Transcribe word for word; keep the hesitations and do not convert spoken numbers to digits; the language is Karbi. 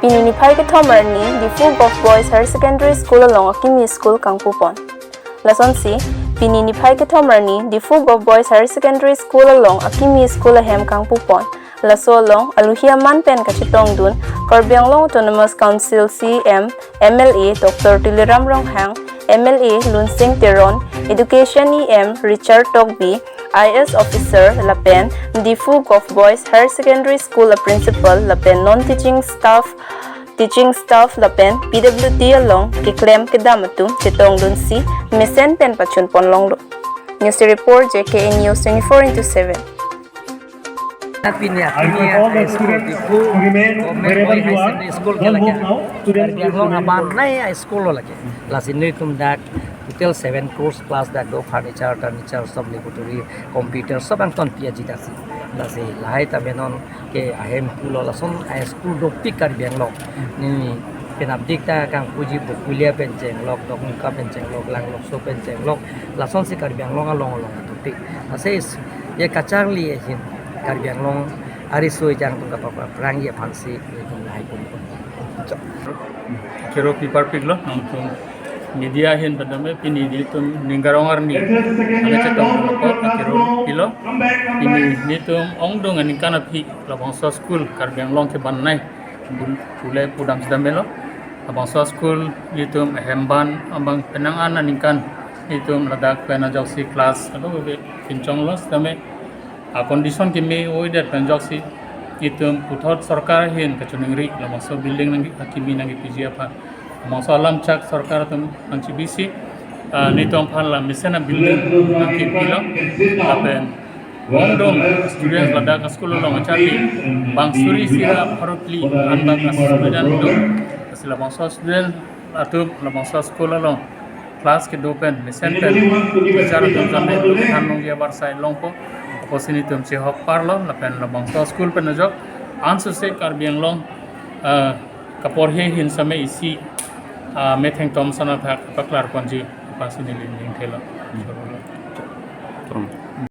Pini niphai kethom arni Diphu Govt Boys Higher Secondary School along akimi school kangpupon. Lasonsi, pini niphai kethom arni Diphu Govt Boys Higher Secondary School along akimi school ahem kangpupon. Laso along aluhi aman pen kachetongdun Karbi Anglong Autonomous Council C E M, M L A Doctor Tuliram Ronghang, M L A Lunsing Teron, Education E M Richard Tokbi, I A S officer lapen Diphu Govt Boys Higher Secondary School a principal lapen non-teaching staff, teaching staff lapen P W D along keklem kedam atum chetongdunsi mesen pen pachunpon longlo. News report J K A News twenty-four into seven. Pini I akimi request all the a school students Diphu to remain Government wherever Boys you Higher are. Secondary School ke Don't lake. Move now. Students, Karbi Anglong please remain. Abanai a school lo lake. Lasi nelitum dak total seven crores plus dak do furniture, furniture, sob laboratory, computer, sob angton pi aji daksi. Lasi lahai ta menon ke ahem pulo lason a school dopik Karbi Anglong. Neli penapdik ta kangpuji Bokulia pen chenglok, Dokmoka pen chenglok, Langlokso pen chenglok, lasonsi Karbi Anglong along along atupik. Lasi ye kacharli ahin Karbi Anglong ariso ejang atum kapaphrangji aphansi nelitum lahai pon. Kero pi parpiklo nangtum media ahin padame pini nelitum ning arong arni ane chetong apot kero pilo. Pini nelitum ongdung aningkan aphi labangso school Karbi Anglong kebanai pul-, pule pudam sedamelo. Labangso school nelitum ahemban abang penang an aningkan nelitum ladak pen ajoksi class ado be pinchonglo sedame. A condition keme oi det pen ajoksi nelitum puthot sorkar ahin kachiningri labangso building nangkimi nangkepiji aphan. Labangso alam chak sorkar atum nangchibisi, ah, nelitum aphan la mesen a building nangkepilo. Lapen ongdung students ladak a school along acharli bang suri sira pharo phli an bang a student do. Lasi labangso student atum labangso school along class kedo pen mesen pen teacher atum jame than longji abar sai longpo. Apotsi nelitum chehok parlo lapen labangso school pen ajok ansose Karbi Anglong, ah, kaporhe ahin same isi, ah, metheng tom sana thak paklar ponji aphansi neli ning thelo.